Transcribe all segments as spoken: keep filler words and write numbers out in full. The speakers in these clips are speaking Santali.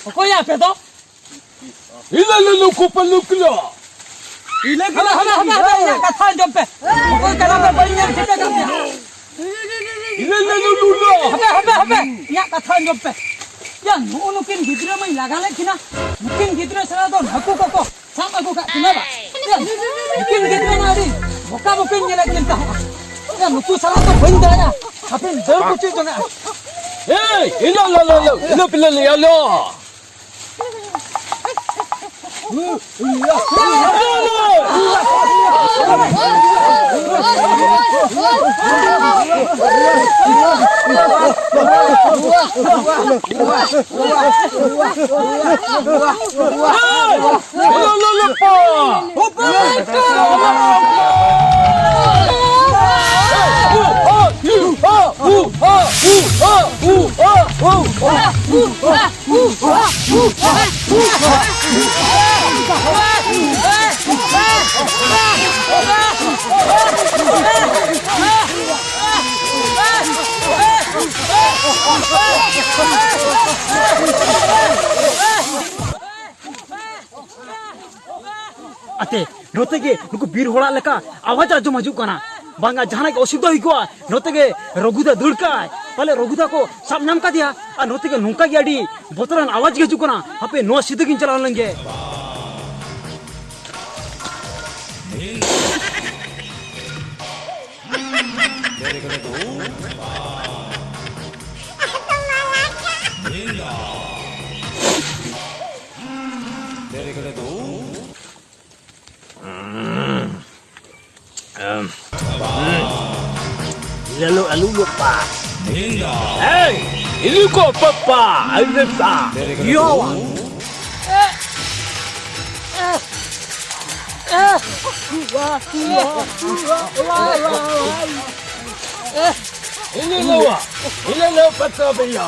ᱚᱠᱚᱭ ᱟᱯᱮ ᱫᱚ? ᱤᱞᱟᱹ ᱞᱩᱞᱩ ᱠᱚᱯᱮ ᱞᱩᱠᱞᱚ᱾ ᱤᱞᱟᱹ ᱦᱟᱵᱮ, ᱦᱟᱵᱮ, ᱦᱟᱵᱮ, ᱦᱟᱵᱮ, ᱤᱧᱟᱹᱜ ᱠᱟᱛᱷᱟ ᱟᱸᱡᱚᱢ ᱯᱮ᱾ ᱚᱠᱚᱭ ᱠᱟᱱᱟ ᱯᱮ? ᱵᱟᱹᱧ ᱧᱮᱞ ᱴᱷᱤᱠᱟᱹ ᱠᱟᱜ ᱯᱮᱭᱟ᱾ ᱤᱞᱟᱹ ᱞᱩᱞᱩ ᱞᱩᱞᱚ᱾ ᱦᱟᱵᱮ, ᱦᱟᱵᱮ, ᱦᱟᱵᱮ, ᱤᱧᱟᱹᱜ ᱠᱟᱛᱷᱟ ᱟᱸᱡᱚᱢ ᱯᱮ᱾ ᱭᱟ, ᱱᱩᱜᱼᱩ ᱱᱩᱠᱤᱱ ᱜᱤᱫᱽᱨᱟᱹ ᱢᱟᱧ ᱞᱟᱜᱟ ᱞᱮᱫ ᱠᱤᱱᱟ᱾ ᱱᱩᱠᱤᱱ ᱜᱤᱫᱽᱨᱟᱹ ᱥᱟᱞᱟ ᱫᱚ ᱱᱟᱹᱠᱩ ᱠᱚᱠᱚ ᱥᱟᱵ ᱟᱹᱜᱩ ᱠᱟᱜ ᱠᱤᱱᱟ ᱵᱟ᱾ ᱭᱟ, ᱱᱩᱠᱤᱱ ᱜᱤᱫᱽᱨᱟᱹ ᱢᱟ ᱟᱹᱰᱤ ᱵᱚᱠᱟ ᱵᱚᱠᱟᱧ ᱧᱮᱞᱮᱫ ᱠᱤᱱ ᱛᱟᱦᱮᱸᱫ᱾ ᱭᱟ, ᱱᱩᱠᱩ ᱥᱟᱞᱟ ᱫᱚ ᱵᱟᱹᱧ ᱫᱟᱲᱮᱭᱟᱜᱼᱟ᱾ ᱦᱟᱯᱮᱧ ᱫᱟᱹᱲ ᱯᱩᱪᱩᱡ ᱡᱚᱱᱟᱜᱼᱟ᱾ ᱮᱭ, ᱤᱞᱟᱹ, ᱞᱚ, ᱞᱚ, ᱞᱚ, ᱤᱞᱟᱹ ᱯᱤᱞᱟᱹ ᱞᱚ, ᱭᱟ, ᱞᱚ᱾ ᱟᱛᱮ, ᱱᱚᱛᱮ ᱜᱮ ᱱᱩᱠᱩ ᱵᱤᱨ ᱦᱚᱲᱟᱜ ᱞᱮᱠᱟ ᱟᱣᱟᱡᱽ ᱟᱸᱡᱚᱢ ᱦᱤᱡᱩᱜ ᱠᱟᱱᱟ᱾ ᱵᱟᱝᱟ ᱡᱟᱦᱟᱱᱟᱜ ᱜᱮ ᱚᱥᱩᱵᱤᱫᱷᱟ ᱦᱩᱭ ᱠᱚᱜᱼᱟ, ᱱᱚᱛᱮ ᱜᱮ ᱨᱚᱜᱷᱩᱫᱟ ᱫᱟᱹᱲ ᱠᱟᱜᱼᱟᱭ᱾ ᱯᱟᱞᱮ ᱨᱚᱜᱷᱩᱫᱟ ᱠᱚ ᱥᱟᱵ ᱧᱟᱢ ᱠᱟᱫᱮᱭᱟ᱾ ᱟᱨ ᱱᱚᱛᱮ ᱜᱮ ᱱᱚᱝᱠᱟ ᱜᱮ ᱟᱹᱰᱤ ᱵᱚᱛᱚᱨᱟᱱ ᱟᱣᱟᱡᱽ ᱜᱮ ᱦᱤᱡᱩᱜ ᱠᱟᱱᱟ᱾ ᱦᱟᱯᱮ, ᱱᱚᱣᱟ ᱥᱤᱫᱷᱟᱹ ᱜᱤᱧ ᱪᱟᱞᱟᱣ ᱞᱮᱱ ᱜᱮ᱾ Lalo alu lupa. Hey, ilu ko papa, alu pa. Yo. Ini lo, ini lo pata bela.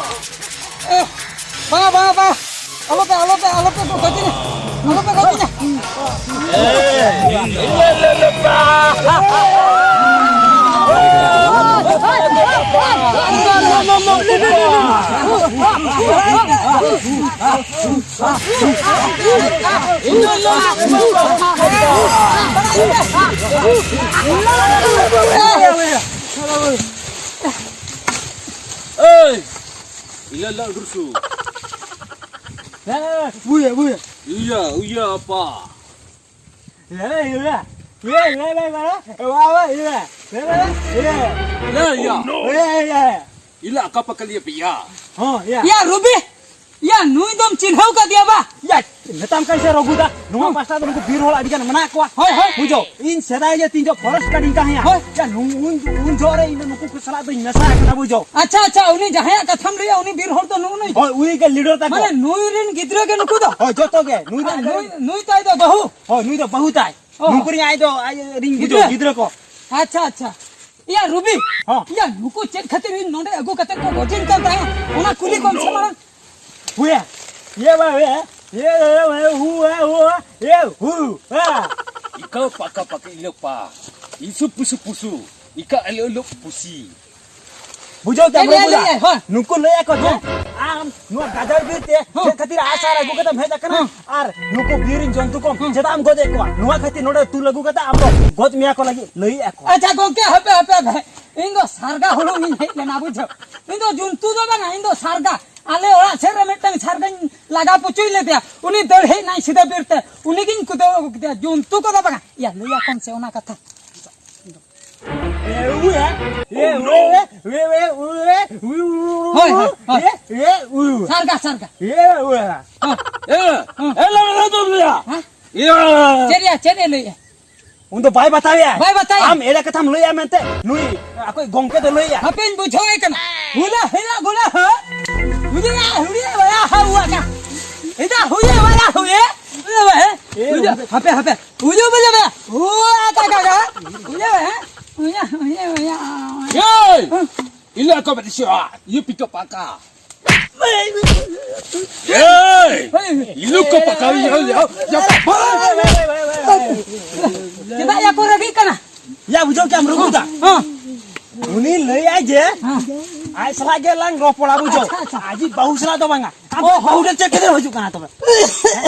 ᱵᱟᱝ, ᱵᱟᱝ, ᱵᱟᱝ᱾ ᱟᱞᱚᱯᱮ, ᱟᱞᱚᱯᱮ, ᱟᱞᱚᱯᱮ ᱜᱚᱡᱤᱧᱟ᱾ ᱟᱞᱚᱯᱮ ᱜᱚᱡᱤᱧᱟ᱾ ᱮᱭ! ᱤᱞᱟᱹ ᱞᱟᱹᱜ ᱨᱩᱥᱩ᱾ ᱦᱮᱸ, ᱵᱩᱭᱟ, ᱵᱩᱭᱟ᱾ ᱤᱭᱟᱹ, ᱤᱭᱟᱹ, ᱟᱯᱟ᱾ ᱦᱮᱸ, ᱤᱭᱟᱹ᱾ ᱤᱭᱟᱹ, ᱤᱭᱟᱹ, ᱤᱭᱟᱹ, ᱤᱭᱟᱹ᱾ ᱵᱟ, ᱵᱟ, ᱤᱭᱟᱹ᱾ ᱤᱭᱟᱹ, ᱤᱭᱟᱹ, ᱤᱭᱟᱹ᱾ ᱤᱭᱟᱹ, ᱤᱭᱟᱹ᱾ ᱤᱭᱟᱹ, ᱤᱭᱟᱹ᱾ ᱤᱞᱟᱹ ᱟᱠᱟ ᱯᱟᱠᱟ ᱞᱤᱭᱟᱹ ᱯᱮᱭᱟ᱾ ᱦᱚᱸ, ᱤᱭᱟᱹ᱾ ᱭᱟ, ᱨᱩᱵᱤ! ᱭᱟ, ᱱᱩᱭ ᱫᱚᱢ ᱪᱤᱱᱦᱟᱹᱣ ᱠᱟᱫᱮᱭᱟ ᱵᱟ? ᱭᱟ, ᱢᱮᱛᱟᱢ ᱠᱟᱱ ᱥᱮ ᱨᱚᱜᱷᱩ ᱫᱟ, ᱱᱚᱣᱟ ᱦᱚᱸ᱾ ᱯᱟᱥᱴᱟ ᱫᱚ ᱱᱩᱠᱩ ᱵᱤᱨ ᱦᱚᱲ ᱟᱹᱰᱤ ᱜᱟᱱ ᱢᱮᱱᱟᱜ ᱠᱚᱣᱟ᱾ ᱦᱳᱭ, ᱦᱳᱭ᱾ ᱵᱩᱡᱷᱟᱹᱣ, ᱤᱧ ᱥᱮᱫᱟᱭ ᱡᱮ ᱛᱤᱧ ᱡᱚᱜ forest guard ᱤᱧ ᱛᱟᱦᱮᱸᱭᱟ᱾ ᱦᱳᱭ᱾ ᱭᱟ, ᱱᱩ-, ᱩᱱ, ᱩᱱ ᱡᱚᱦᱚᱜ ᱨᱮ ᱤᱧ ᱫᱚ ᱱᱩᱠᱩ ᱠᱚ ᱥᱟᱞᱟᱜ ᱫᱚᱧ ᱢᱮᱥᱟ ᱟᱠᱟᱱᱟ, ᱵᱩᱡᱷᱟᱹᱣ᱾ ᱟᱪᱪᱷᱟ, ᱟᱪᱪᱷᱟ, ᱩᱱᱤ ᱡᱟᱦᱟᱸᱭᱟᱜ ᱠᱟᱛᱷᱟᱢ ᱞᱟᱹᱭᱟ, ᱩᱱᱤ ᱵᱤᱨ ᱦᱚᱲ ᱫᱚ ᱱᱩᱜᱼᱩ ᱱᱩᱭ? ᱦᱳᱭ, ᱩᱱᱤ ᱜᱮ leader ᱛᱟᱠᱚ᱾ ᱢᱟᱱᱮ ᱱᱩᱭ ᱨᱮᱱ ᱜᱤᱫᱽᱨᱟᱹ ᱜᱮ ᱱᱩᱠᱩ ᱫᱚ? ᱦᱳᱭ, ᱡᱚᱛᱚ ᱜᱮ᱾ ᱱᱩᱭ ᱟᱨ ᱨᱮᱱ ᱱᱩᱭ, ᱱᱩᱭ ᱛᱟᱭ ᱫᱚ ᱵᱟᱹᱦᱩ? ᱦᱳᱭ, ᱱᱩᱭ ᱫᱚ ᱵᱟᱹᱦᱩ ᱛᱟᱭ᱾ ᱚ᱾ ᱱᱩᱠᱩ ᱨᱮᱱ ᱟᱡ ᱫᱚ, ᱟᱡ ᱨᱮᱱ ᱜᱤᱫᱽᱨᱟᱹ? ᱜᱤᱫᱽᱨᱟᱹ, ᱜᱤᱫᱽᱨᱟᱹ ᱠᱚ᱾ ᱟᱪᱪᱷᱟ, ᱟᱪᱪᱷᱟ᱾ ᱤᱭᱟ, ᱨᱩᱵᱤ᱾ ᱦᱚᱸ᱾ ᱤᱭᱟ, ᱱᱩᱠᱩ ᱪᱮᱫ ᱠᱷᱟᱹᱛᱤᱨ ᱤᱧ ᱱᱚᱰᱮ ᱟᱹᱜᱩ ᱠᱟᱛᱮ ᱠᱚ ᱜᱚᱡᱤᱧ ᱠᱟᱱ ᱛᱟᱦᱮᱸᱫ, ᱚᱱᱟ ᱠᱩᱞᱤ ᱠᱚᱢ ᱥᱮ ᱢᱟᱲᱟᱝ᱾ ᱦᱩᱭᱟ᱾ ᱤᱭᱟᱹ ᱵᱟ, ᱦᱩᱭᱟ᱾ ᱤᱭᱟᱹ, ᱤᱭᱟᱹ, ᱦᱩ, ᱦᱩ, ᱦᱩ, ᱤᱭᱟᱹ, ᱦᱩ, ᱦᱟ᱾ ᱤᱠᱟᱹ ᱯᱟᱠᱟ ᱯᱟᱠᱤ ᱤᱞᱟᱹ ᱯᱟ᱾ ᱤᱥᱩ ᱯᱩᱥᱩ ᱯᱩᱥᱩ᱾ ᱤᱠᱟᱹ ᱟᱞᱚ ᱟᱞᱚ ᱯᱩᱥᱤ᱾ ᱵᱩᱡᱷᱟᱹᱣ ᱠᱮᱫᱟᱢ, ᱞᱟᱹᱭ, ᱞᱟᱹᱭ, ᱵᱩᱡᱷᱟᱹᱣ? ᱞᱟᱹᱭ, ᱦᱳᱭ᱾ ᱱᱩᱠᱩ ᱞᱟᱹᱭ ᱟᱠᱚ ᱡᱮ, ᱦᱮᱸ᱾ ᱟᱢ ᱱᱚᱣᱟ ᱜᱟᱡᱟᱲ ᱵᱤᱨ ᱛᱮ ᱦᱮᱸ᱾ ᱪᱮᱫ ᱠᱷᱟᱹᱛᱤᱨ ᱟᱜᱼᱥᱟᱨ ᱟᱹᱜᱩ ᱠᱟᱛᱮᱢ ᱦᱮᱡ ᱟᱠᱟᱱᱟ? ᱦᱮᱸ᱾ ᱟᱨ ᱱᱩᱠᱩ ᱵᱤᱨ ᱨᱮᱱ ᱡᱚᱱᱛᱩ ᱠᱚᱢ ᱦᱮᱸ᱾ ᱪᱮᱫᱟᱜ ᱮᱢ ᱜᱚᱡ ᱮᱫ ᱠᱚᱣᱟ? ᱱᱚᱣᱟ ᱠᱷᱟᱹᱛᱤᱨ ᱱᱚᱰᱮ ᱛᱩᱞ ᱟᱹᱜᱩ ᱠᱟᱛᱮ ᱟᱢ ᱫᱚ ᱜᱚᱡ ᱢᱮᱭᱟ ᱠᱚ ᱞᱟᱹᱜᱤᱫ ᱞᱟᱹᱭᱮᱫ ᱟᱠᱚ᱾ ᱟᱪᱪᱷᱟ ᱜᱚᱝᱠᱮ, ᱦᱟᱯᱮ, ᱦᱟᱯᱮ, ᱦᱟᱯᱮ᱾ ᱤᱧ ᱫᱚ ᱥᱟᱨᱜᱟ ᱦᱩᱲᱩᱝ ᱤᱧ ᱦᱮᱡ ᱞᱮᱱᱟ, ᱵᱩᱡᱷᱟᱹᱣ᱾ ᱤᱧ ᱫᱚ ᱡᱚᱱᱛᱩ ᱫᱚ ᱵᱟᱝᱟ, ᱤᱧ ᱫᱚ ᱥᱟᱨᱜᱟ᱾ ᱟᱞᱮ ᱚᱲᱟᱜ ᱥᱮᱫ ᱨᱮ ᱢᱤᱫᱴᱟᱝ ᱥᱟᱨᱜᱟᱧ ᱞᱟᱜᱟ ᱯᱩᱪᱩᱭ ᱞᱮᱫᱮᱭᱟ᱾ ᱩᱱᱤ ᱫᱟᱹᱲ ᱦᱮᱡ ᱮᱱᱟᱭ ᱥᱤᱫᱟᱹ ᱵᱤᱨ ᱛᱮ᱾ ᱩᱱᱤᱜᱤᱧ ᱠᱩᱫᱟᱹᱣ ᱟᱹᱜᱩ ᱠᱮᱫᱮᱭᱟ᱾ ᱡᱚᱱᱛᱩ ᱠᱚᱫᱚ ᱵᱟᱝᱟ᱾ ᱭᱟ, ᱞᱟᱹᱭ ᱟᱠᱚᱢ ᱥᱮ ᱚᱱᱟ ᱠᱟᱛᱷᱟ᱾ ᱦᱳᱭ, ᱦᱳᱭ, ᱦᱳᱭ᱾ ᱥᱟᱨᱜᱟ, ᱥᱟᱨᱜᱟ᱾ ᱦᱚᱸ᱾ ᱮ, ᱦᱚᱸ᱾ ᱮ, ᱞᱟᱹᱭ ᱢᱮ, ᱞᱟᱹᱭ ᱫᱚᱢ ᱞᱟᱹᱭᱟ᱾ ᱦᱮᱸ? ᱤᱭᱟᱹ᱾ ᱪᱮᱫ ᱭᱟ, ᱪᱮᱫ ᱮ ᱞᱟᱹᱭᱮᱜᱼᱟ? ᱩᱱ ᱫᱚ ᱵᱟᱭ ᱵᱟᱛᱟᱣᱮᱜᱼᱟ᱾ ᱵᱟᱭ ᱵᱟᱛᱟᱣᱮᱜᱼᱟ? ᱟᱢ ᱮᱲᱮ ᱠᱟᱛᱷᱟᱢ ᱞᱟᱹᱭᱟ ᱢᱮᱱᱛᱮ, ᱱᱩᱭ ᱟᱠᱚᱭᱤᱡ ᱜᱚᱝᱠᱮ ᱫᱚ ᱞᱟᱹᱭᱟ᱾ ᱦᱟᱯᱮᱧ ᱵᱩᱡᱷᱟᱹᱣᱮ ᱠᱟᱱᱟ᱾ ᱦᱩᱞᱟ, ᱦᱮᱞᱟ, ᱜᱩᱞᱟ, ᱦᱟ᱾ ᱦᱩᱞᱟ, ᱦᱩᱞᱟ, ᱵᱟᱭᱟ, ᱦᱟ, ᱦᱩᱣᱟ, ᱠᱟ᱾ ᱮᱫᱟ, ᱦᱩᱭᱮ, ᱵᱟᱭᱟ, ᱦᱩᱭᱮ᱾ ᱦᱩᱞᱟ, ᱦᱮ᱾ ᱮ, ᱦᱩᱞᱟ, ᱩᱱᱠᱩ ᱦᱟᱯᱮ, ᱦᱟᱯᱮ᱾ ᱦᱩᱞᱟ, ᱵᱟᱭᱟ, ᱵᱟᱭᱟ᱾ ᱦᱩᱣᱟ, ᱠᱟ, ᱠᱟ, ᱠᱟ᱾ ᱦᱩᱞᱟ, ᱦᱮ᱾ ᱦᱩᱞᱟ, ᱦᱩᱞᱟ, ᱵᱟᱭᱟ᱾ ᱮᱭ! ᱦᱩᱸ᱾ ᱤᱞᱟ ᱠᱚ ᱵᱮᱴᱤᱥᱤᱣᱟ, ᱤᱭᱩ ᱯᱤᱠᱟᱯ ᱯᱟᱠᱟ᱾ ᱮᱭ! ᱤᱞᱩ ᱠᱚ ᱯᱟᱠᱟᱣ ᱤᱭᱟᱹ, ᱤᱭᱟᱹ, ᱤᱭᱟᱹ᱾ ᱪᱮᱫᱟᱜ ᱭᱟ ᱠᱚ ᱨᱟᱹᱜᱤᱜ ᱠᱟᱱᱟ? ᱭᱟ, ᱵᱩᱡᱷᱟᱹᱣ ᱠᱮᱜ ᱟᱢ, ᱨᱩᱜᱩ ᱫᱟ? ᱦᱮᱸ᱾ ᱩᱱᱤ ᱞᱟᱹᱭᱟᱭ ᱡᱮ, ᱦᱮᱸ᱾ ᱟᱡ ᱥᱟᱞᱟᱜ ᱜᱮ ᱞᱟᱝ ᱨᱚᱯᱚᱲᱟ, ᱵᱩᱡᱷᱟᱹᱣ? ᱟᱪᱪᱷᱟ, ᱟᱪᱪᱷᱟ᱾ ᱟᱡᱤᱡ ᱵᱟᱹᱦᱩ ᱥᱟᱞᱟᱜ ᱫᱚ ᱵᱟᱝᱟ᱾ ᱟᱢ ᱚ, ᱵᱟᱹᱦᱩ ᱴᱷᱮᱱ ᱪᱮᱫ ᱠᱷᱟᱹᱛᱤᱨ ᱦᱤᱡᱩᱜ ᱠᱟᱱᱟ ᱛᱚᱵᱮ?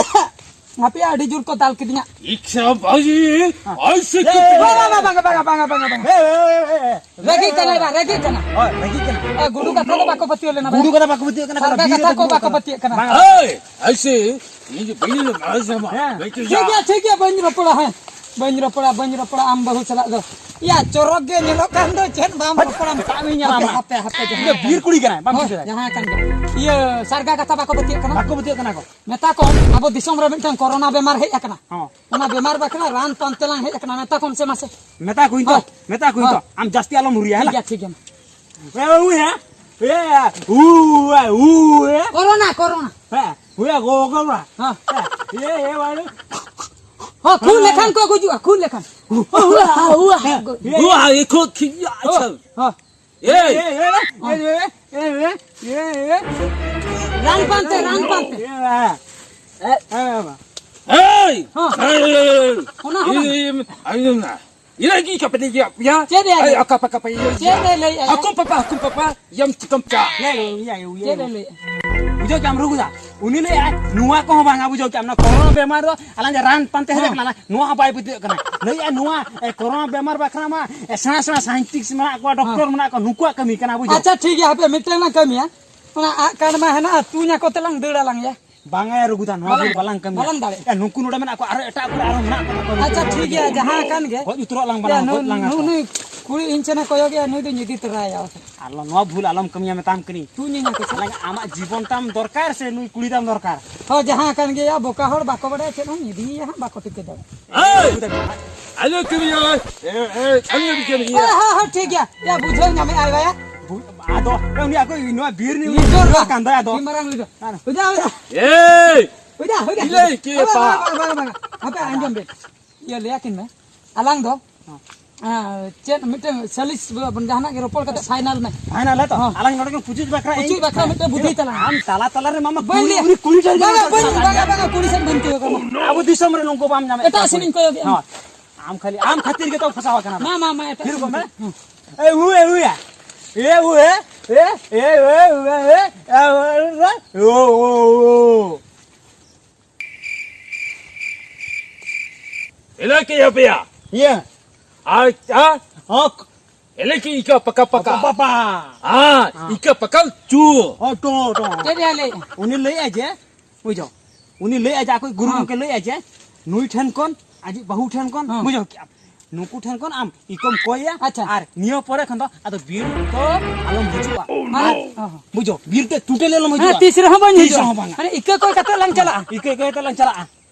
ᱟᱯᱮᱭᱟᱜ ᱟᱹᱰᱤ ᱡᱳᱨ ᱠᱚ ᱫᱟᱞ ᱠᱤᱫᱤᱧᱟ᱾ ᱤᱠᱥᱟ ᱵᱷᱟᱹᱡᱤ, ᱦᱮᱸ᱾ ᱟᱭᱥᱮ ᱮ, ᱠᱤᱛᱱᱟ? ᱵᱟᱝ, ᱵᱟᱝ, ᱵᱟᱝ᱾ ᱮ, ᱮ, ᱮ, ᱮ᱾ ᱨᱟᱹᱜᱤᱜ ᱠᱟᱱᱟᱭ ᱵᱟ, ᱨᱟᱹᱜᱤᱜ ᱠᱟᱱᱟ᱾ ᱦᱳᱭ, ᱨᱟᱹᱜᱤᱜ ᱠᱟᱱᱟ᱾ ᱮ, ᱜᱩᱰᱩ ᱠᱟᱛᱷᱟ ᱫᱚ ᱵᱟᱠᱚ ᱯᱟᱹᱛᱭᱟᱹᱣ ᱞᱮᱱᱟ ᱵᱟ᱾ ᱜᱩᱰᱩ ᱠᱟᱛᱷᱟ ᱵᱟᱠᱚ ᱯᱟᱹᱛᱭᱟᱹᱜ ᱠᱟᱱᱟ, ᱥᱟᱨᱜᱟ ᱵᱤᱨ ᱠᱟᱛᱷᱟ ᱨᱮᱫᱚ ᱠᱚ ᱵᱟᱹᱱᱩᱜ ᱵᱟᱠᱚ ᱠᱟᱫᱟ᱾ ᱯᱟᱹᱛᱭᱟᱹᱜ ᱠᱟᱱᱟ᱾ ᱵᱟᱝ᱾ ᱮᱭ, ᱟᱭᱥᱮ, ᱤᱧ ᱫᱚ ᱵᱟᱹᱧ ᱞᱟᱹᱭ ᱫᱟ, ᱟᱭᱥᱮ ᱢᱟ᱾ ᱦᱮᱸ᱾ ᱵᱟᱹᱧ ᱴᱷᱤᱠ ᱞᱟᱹᱭᱟ᱾ ᱜᱮᱭᱟ, ᱴᱷᱤᱠ ᱜᱮᱭᱟ, ᱵᱟᱹᱧ ᱨᱚᱯᱚᱲᱟ, ᱦᱮᱸ᱾ ᱵᱟᱹᱧ ᱨᱚᱯᱚᱲᱟ, ᱵᱟᱹᱧ ᱨᱚᱯᱚᱲᱟ ᱟᱢ ᱵᱟᱹᱦᱩ ᱥᱟᱞᱟᱜ ᱫᱚ᱾ ᱭᱟ, ᱪᱚᱨᱚᱠ ᱜᱮ ᱧᱮᱞᱚᱜ ᱠᱟᱱ ᱫᱚ, ᱪᱮᱫ ᱵᱟᱢ ᱨᱚᱯᱚᱲᱟ, ᱢᱮᱛᱟᱜ ᱢᱤᱧ ᱦᱟᱯᱮ, ᱧᱟᱞᱟᱢᱟ᱾ ᱦᱟᱯᱮ, ᱦᱟᱯᱮ, ᱤᱧ ᱫᱚ ᱡᱟᱦᱟᱸ ᱵᱤᱨ ᱠᱩᱲᱤ ᱠᱟᱱᱟᱭ, ᱵᱟᱢ ᱦᱳᱭ, ᱴᱷᱤᱠᱟᱹ ᱫᱟᱲᱮᱭᱟᱜᱼᱟ᱾ ᱡᱟᱦᱟᱸ ᱠᱟᱱ ᱜᱮ᱾ ᱤᱭᱟᱹ, ᱥᱟᱨᱜᱟ ᱠᱟᱛᱷᱟ ᱵᱟᱠᱚ ᱯᱟᱹᱛᱭᱟᱹᱜ ᱠᱟᱱᱟ? ᱵᱟᱠᱚ ᱯᱟᱹᱛᱭᱟᱹᱜ ᱠᱟᱱᱟ ᱠᱚ᱾ ᱢᱮᱛᱟ ᱠᱚᱢ, ᱟᱵᱚ ᱫᱤᱥᱚᱢ ᱨᱮ ᱢᱤᱫᱴᱟᱝ ᱠᱳᱨᱳᱱᱟ ᱵᱮᱢᱟᱨ ᱦᱮᱡ ᱟᱠᱟᱱᱟ᱾ ᱦᱚᱸ᱾ ᱚᱱᱟ ᱵᱮᱢᱟᱨ ᱵᱟᱠᱷᱨᱟ ᱨᱟᱱ ᱯᱟᱱᱛᱮ ᱞᱟᱝ ᱦᱮᱡ ᱟᱠᱟᱱᱟ, ᱢᱮᱛᱟ ᱠᱚᱢ ᱥᱮ ᱢᱟᱥᱮ᱾ ᱢᱮᱛᱟ ᱠᱚᱣᱟᱹᱧ ᱛᱚ, ᱦᱳᱭ᱾ ᱢᱮᱛᱟ ᱠᱚᱣᱟᱹᱧ ᱛᱚ᱾ ᱦᱳᱭ᱾ ᱟᱢ ᱡᱟᱹᱥᱛᱤ ᱟᱞᱚᱢ ᱦᱩᱨᱤᱭᱟ, ᱴᱷᱤᱠ ᱦᱮᱞᱟ᱾ ᱜᱮᱭᱟ, ᱴᱷᱤᱠ ᱜᱮᱭᱟ᱾ ᱮ, ᱩ, ᱭᱟ, ᱮ, ᱩ, ᱮ, ᱩ, ᱮ᱾ Corona, corona. ᱦᱮᱸ, ᱦᱩᱭᱟ, ᱜᱚ, ᱜᱚ, ᱜᱚ᱾ ᱦᱮᱸ᱾ ᱦᱮᱸ, ᱮ, ᱮ, ᱵᱟᱲᱮ᱾ ᱦᱚᱸ, ᱠᱷᱩᱜ ᱞᱮᱠᱷᱟᱱ ᱠᱚ ᱜᱩᱡᱩᱜᱼᱟ, ᱠᱷᱩᱜ ᱞᱮᱠᱷᱟᱱ᱾ ᱦᱩᱣᱟ, ᱦᱩᱣᱟ᱾ ᱦᱮᱸ, ᱮ, ᱮ᱾ ᱦᱩᱣᱟ, ᱮ, ᱠᱷᱩᱜ ᱠᱷᱤᱭᱟ, ᱦᱚᱸ, ᱟᱪᱪᱷᱟ᱾ ᱦᱚᱸ᱾ ᱮᱭ! ᱮ, ᱮ, ᱮ, ᱮ, ᱮ, ᱮ, ᱮ᱾ ᱨᱟᱱ ᱯᱟᱱᱛᱮ, ᱨᱟᱱ ᱯᱟᱱᱛᱮ᱾ ᱮ, ᱮ, ᱮ, ᱵᱟᱵᱟ᱾ ᱮᱭ! ᱦᱚᱸ᱾ ᱮᱭ! ᱚᱱᱟ ᱦᱚᱸ ᱵᱟᱝ᱾ ᱤᱭᱟᱹ, ᱤᱭᱟᱹ, ᱤᱭᱟᱹ, ᱤᱭᱟᱹ, ᱤᱭᱟᱹ, ᱤᱭᱟᱹ, ᱤᱭᱟᱹ, ᱪᱮᱫ ᱮ ᱞᱟᱹᱭ? ᱟᱠᱟ ᱯᱟᱠᱟ ᱯᱟᱭ, ᱤᱭᱟᱹ, ᱪᱮᱫ ᱮ ᱞᱟᱹᱭ? ᱦᱟᱹᱠᱩ ᱯᱟᱯᱟ, ᱦᱟᱹᱠᱩ ᱯᱟᱯᱟ, ᱭᱟᱢ ᱪᱤᱠᱟᱢ ᱪᱟ᱾ ᱤᱭᱟᱹ, ᱤᱭᱟᱹ, ᱤᱭᱟᱹ, ᱤᱭᱟᱹ᱾ ᱪᱮᱫ ᱮ ᱞᱟᱹᱭ? ᱵᱩᱡᱷᱟᱹᱣ ᱠᱮᱜ ᱟᱢ ᱨᱩᱜᱩ ᱫᱟ? ᱩᱱᱤ ᱞᱟᱹᱭ ᱟᱭ, ᱱᱚᱣᱟ ᱠᱚᱦᱚᱸ ᱵᱟᱝᱟ, ᱵᱩᱡᱷᱟᱹᱣ ᱠᱮᱜ ᱟᱢ? ᱱᱚᱣᱟ ᱠᱳᱨᱳᱱᱟ ᱵᱮᱢᱟᱨ ᱫᱚ ᱟᱞᱟᱝ ᱡᱮ ᱨᱟᱱ ᱯᱟᱱᱛᱮ ᱦᱮᱡ ᱦᱚᱸ᱾ ᱠᱟᱱᱟ, ᱱᱚᱣᱟ ᱦᱚᱸ ᱵᱟᱭ ᱯᱟᱹᱛᱭᱟᱹᱜ ᱠᱟᱱᱟ᱾ ᱞᱟᱹᱭ ᱟᱭ, ᱱᱚᱣᱟ, ᱮ, ᱠᱳᱨᱳᱱᱟ ᱵᱮᱢᱟᱨ ᱵᱟᱠᱷᱨᱟ ᱢᱟ, ᱮ, ᱥᱮᱬᱟ ᱥᱮᱬᱟ ᱥᱟᱭᱮᱱᱴᱤᱥᱴ ᱢᱮᱱᱟᱜ ᱠᱚᱣᱟ, ᱰᱚᱠᱴᱚᱨ ᱦᱚᱸ᱾ ᱢᱮᱱᱟᱜ ᱠᱚᱣᱟ, ᱱᱩᱠᱩᱣᱟᱜ ᱠᱟᱹᱢᱤ ᱠᱟᱱᱟ, ᱵᱩᱡᱷᱟᱹᱣ? ᱟᱪᱪᱷᱟ, ᱴᱷᱤᱠ ᱜᱮᱭᱟ, ᱦᱟᱯᱮ ᱢᱤᱫᱴᱟᱝ ᱞᱟᱝ ᱠᱟᱹᱢᱤᱭᱟ᱾ ᱚᱱᱟ ᱟᱜ ᱠᱟᱱ ᱢᱟ ᱦᱮᱱᱟᱜᱼᱟ, ᱛᱩᱧ ᱟᱠᱚ ᱛᱮᱞᱟᱝ ᱫᱟᱹᱲ ᱟᱞᱟᱝ ᱭᱟ᱾ ᱵᱟᱝᱟ ᱭᱟ ᱨᱩᱜᱩ ᱫᱟ, ᱱᱚᱣᱟ ᱵᱟᱞᱟᱝ ᱵᱷᱩᱞ ᱫᱟᱲᱮᱭᱟᱜᱼᱟ᱾ ᱵᱟᱞᱟᱝ ᱫᱟᱲᱮᱭᱟᱜᱼᱟ᱾ ᱮ, ᱱᱩᱠᱩ ᱱᱚᱰᱮ ᱢᱮᱱᱟᱜ ᱠᱚᱣᱟ, ᱟᱨᱚ ᱮᱴᱟᱜ ᱠᱚᱨᱮ ᱟᱨᱚ ᱢᱮᱱᱟᱜ ᱠᱚᱣᱟ᱾ ᱟᱪᱪᱷᱟ, ᱴᱷᱤᱠ ᱜᱮᱭᱟ, ᱡᱟᱦᱟᱸ ᱠᱟᱱ ᱜᱮ᱾ ᱜᱚᱡ ᱩᱛᱟᱹᱨᱚᱜ ᱟᱞᱟᱝ ᱭᱟ, ᱵᱟᱱᱟ, ᱱᱩ-, ᱜᱚᱡ ᱞᱟᱝᱟ ᱱᱩ-, ᱠᱚ᱾ ᱱᱩᱭ ᱠᱩᱲᱤ ᱤᱧ ᱥᱮᱱᱮ ᱠᱚᱭᱚᱜᱮᱜᱼᱟ, ᱱᱩᱭ ᱫᱚ ᱧᱤᱫᱤ ᱛᱚᱨᱟᱭᱟ᱾ ᱟᱞᱚ, ᱱᱚᱣᱟ ᱵᱷᱩᱞ ᱟᱞᱚᱢ ᱠᱟᱹᱢᱤᱭᱟ, ᱢᱮᱛᱟᱢ ᱠᱟᱹᱱᱟᱹᱧ᱾ ᱛᱩᱧ ᱤᱧᱟ ᱠᱚ ᱪᱮᱫ? ᱟᱞᱟᱝ ᱟᱢᱟᱜ ᱡᱤᱵᱚᱱ ᱛᱟᱢ ᱫᱚᱨᱠᱟᱨ ᱥᱮ ᱱᱩᱭ ᱠᱩᱲᱤ ᱛᱟᱢ ᱫᱚᱨᱠᱟᱨ? ᱦᱚᱸ, ᱡᱟᱦᱟᱸ ᱠᱟᱱ ᱜᱮᱭᱟ, ᱵᱚᱠᱟ ᱦᱚᱲ ᱵᱟᱠᱚ ᱵᱟᱲᱟᱭᱟ ᱪᱮᱫ ᱦᱚᱸ, ᱧᱤᱫᱤᱭᱮᱭᱟ ᱦᱟᱸᱜ, ᱵᱟᱠᱚ ᱴᱷᱤᱠᱟᱹ ᱫᱟᱲᱮᱭᱟᱜᱼᱟ᱾ ᱮᱭ! ᱟᱞᱚ ᱠᱟᱹᱢᱤᱭᱟ, ᱮ, ᱮ, ᱟᱞᱚ ᱠᱟᱹᱢᱤᱭᱟ᱾ ᱦᱚᱸ, ᱦᱚᱸ, ᱦᱚᱸ, ᱴᱷᱤᱠ ᱜᱮᱭᱟ᱾ ᱭᱟ, ᱵᱩᱡᱷᱟᱹᱣ ᱧᱟᱢᱮᱫ ᱟᱭ ᱵᱟᱭᱟ᱾ ᱵᱩ-, ᱟᱫᱚ, ᱮ, ᱩᱱᱤ ᱟᱠᱚ ᱱᱚᱣᱟ ᱵᱤᱨ ᱨᱤᱱᱤᱡ ᱞᱤᱰᱟᱨ ᱩᱱᱤ ᱵᱟ᱾ ᱠᱟᱱᱫᱟᱭ ᱟᱫᱚ᱾ ᱟᱹᱰᱤ ᱢᱟᱨᱟᱝ ᱞᱤᱰᱟᱨ᱾ ᱟᱨ ᱦᱩᱭ ᱫᱟ, ᱦᱩᱭ ᱫᱟ᱾ ᱮᱭ! ᱦᱩᱭ ᱫᱟ, ᱦᱩᱭ ᱫᱟ, ᱦᱩᱭ ᱫᱟ᱾ ᱤᱞᱟᱹᱭ ᱠᱮ ᱵᱟᱝ, ᱯᱟ᱾ ᱵᱟᱝ, ᱵᱟᱝ, ᱵᱟᱝ, ᱵᱟᱝ᱾ ᱦᱟᱯᱮ ᱟᱸᱡᱚᱢ ᱵᱮᱱ᱾ ᱤᱭᱟᱹ ᱞᱟᱹᱭᱟ ᱠᱤᱱ ᱢᱮ᱾ ᱟᱞᱟᱝ ᱫᱚ ᱦᱚᱸ᱾ ᱦᱮᱸ, ᱪᱮᱫ ᱢᱤᱫᱴᱮᱱ ᱥᱟᱞᱤᱥ ᱵᱚᱱ ᱡᱟᱦᱟᱱᱟᱜ ᱜᱮ ᱨᱚᱯᱚᱲ ᱠᱟᱛᱮ ᱯᱷᱟᱭᱱᱟᱞ ᱢᱮ᱾ ᱯᱷᱟᱭᱱᱟᱞ ᱦᱮᱸ ᱛᱚ? ᱦᱮᱸ᱾ ᱟᱞᱟᱝ ᱱᱚᱰᱮ ᱠᱷᱚᱱ ᱯᱩᱪᱩᱡ ᱵᱟᱠᱷᱨᱟ ᱯᱩᱪᱩᱡ ᱤᱧ ᱵᱟᱠᱷᱨᱟ ᱢᱤᱫᱴᱮᱱ ᱵᱩᱫᱷᱤ ᱛᱟᱞᱟᱝ᱾ ᱟᱢ ᱛᱟᱞᱟ ᱛᱟᱞᱟ ᱨᱮ ᱢᱟᱢᱟ ᱵᱟᱹᱧ ᱠᱩᱲᱤ, ᱞᱟᱹᱭᱟ᱾ ᱩᱱᱤ ᱠᱩᱲᱤ ᱴᱷᱮᱱ ᱵᱟᱝᱟ, ᱜᱮ ᱵᱟᱝᱟ, ᱵᱟᱝᱟ, ᱵᱟᱝᱟ, ᱠᱩᱲᱤ ᱥᱮᱫ ᱵᱟᱹᱧ ᱠᱚᱭᱚᱜ ᱟᱢᱟ᱾ ᱟᱵᱚ ᱫᱤᱥᱚᱢ ᱨᱮ ᱱᱩᱠᱩ ᱵᱟᱢ ᱧᱟᱢᱮᱫ ᱮᱴᱟᱜ ᱠᱚᱣᱟ ᱥᱮᱫ ᱤᱧ ᱠᱩᱲᱤ᱾ ᱠᱚᱭᱚᱜ ᱮᱫ ᱟᱢᱟ᱾ ᱦᱮᱸ᱾ ᱟᱢ ᱠᱷᱟᱹᱞᱤ, ᱟᱢ ᱠᱷᱟᱹᱛᱤᱨ ᱜᱮᱛᱚ ᱯᱷᱟᱸᱥᱟᱣ ᱟᱠᱟᱱᱟ᱾ ᱢᱟ, ᱢᱟ, ᱢᱟ, ᱮᱴᱟᱜ ᱛᱷᱤᱨ ᱥᱮᱫ ᱠᱚᱜ ᱢᱮ᱾ ᱦᱮᱸ᱾ ᱮ ᱦᱩ, ᱮ ᱦᱩᱭᱟ᱾ ᱮ ᱦᱩ, ᱮ, ᱮ, ᱮ, ᱦᱩ, ᱮ, ᱮ, ᱮ, ᱦᱩ, ᱮ, ᱮ, ᱦᱩ, ᱮ, ᱮ, ᱦᱩ, ᱮ᱾ ᱮᱞᱟ ᱠᱮ ᱭᱟ ᱯᱮᱭᱟ? ᱤᱭᱟᱹ᱾ ᱟᱪᱪᱷᱟ᱾ ᱦᱚᱠ᱾ ᱮᱞᱮ ᱠᱤ ᱤᱠᱟ ᱯᱟᱠᱟ ᱯᱟᱠᱟ? ᱯᱟᱯᱟ, ᱯᱟᱯᱟ᱾ ᱦᱮᱸ, ᱦᱮᱸ᱾ ᱤᱠᱟ ᱯᱟᱠᱟ ᱪᱩ᱾ ᱚ, ᱴᱚ, ᱴᱚ᱾ ᱪᱮᱫ ᱮ ᱞᱟᱹᱭᱮᱜᱼᱟ? ᱩᱱᱤ ᱞᱟᱹᱭᱮᱜᱼᱟ ᱡᱮ, ᱵᱩᱡᱷᱟᱹᱣ, ᱩᱱᱤ ᱞᱟᱹᱭᱮᱜᱼᱟ ᱡᱮ, ᱟᱠᱚ ᱜᱩᱨᱩ ᱦᱮᱸ᱾ ᱜᱚᱢᱠᱮ ᱞᱟᱹᱭᱮᱜᱼᱟ ᱡᱮ, ᱱᱩᱭ ᱴᱷᱮᱱ ᱠᱷᱚᱱ, ᱟᱡᱤᱡ ᱵᱟᱹᱦᱩ ᱴᱷᱮᱱ ᱠᱷᱚᱱ, ᱦᱮᱸ᱾ ᱵᱩᱡᱷᱟᱹᱣ ᱠᱮᱜᱼᱟᱢ? ᱱᱩᱠᱩ ᱴᱷᱮᱱ ᱠᱷᱚᱱ ᱟᱢ ᱤᱠᱟᱹᱢ ᱠᱚᱭᱟ, ᱟᱪᱪᱷᱟ᱾ ᱟᱨ ᱱᱤᱭᱟᱹ ᱯᱚᱨᱮ ᱠᱷᱚᱱ ᱫᱚ ᱟᱫᱚ ᱵᱤᱨ ᱫᱚ ᱟᱞᱚᱢ ᱦᱤᱡᱩᱜᱼᱟ᱾ ᱢᱟᱱᱮ, ᱚ᱾ ᱵᱩᱡᱷᱟᱹᱣ, ᱵᱤᱨ ᱛᱮ ᱴᱩᱴᱮ ᱞᱮ ᱟᱞᱚᱢ ᱦᱮᱸ, ᱦᱤᱡᱩᱜᱼᱟ᱾ ᱛᱤᱥ ᱨᱮᱦᱚᱸ ᱵᱟᱹᱧ ᱛᱤᱥ ᱦᱤᱡᱩᱜᱼᱟ᱾ ᱨᱮᱦᱚᱸ ᱵᱟᱝᱟ᱾ ᱢᱟᱱᱮ, ᱤᱠᱟᱹ ᱠᱚᱭ ᱠᱟᱛᱮ ᱞᱟᱝ ᱪᱟᱞᱟᱜᱼᱟ᱾ ᱤᱠᱟᱹ ᱠᱚᱭ ᱠᱟᱛᱮ ᱞᱟᱝ ᱪᱟᱞᱟᱜᱼᱟ᱾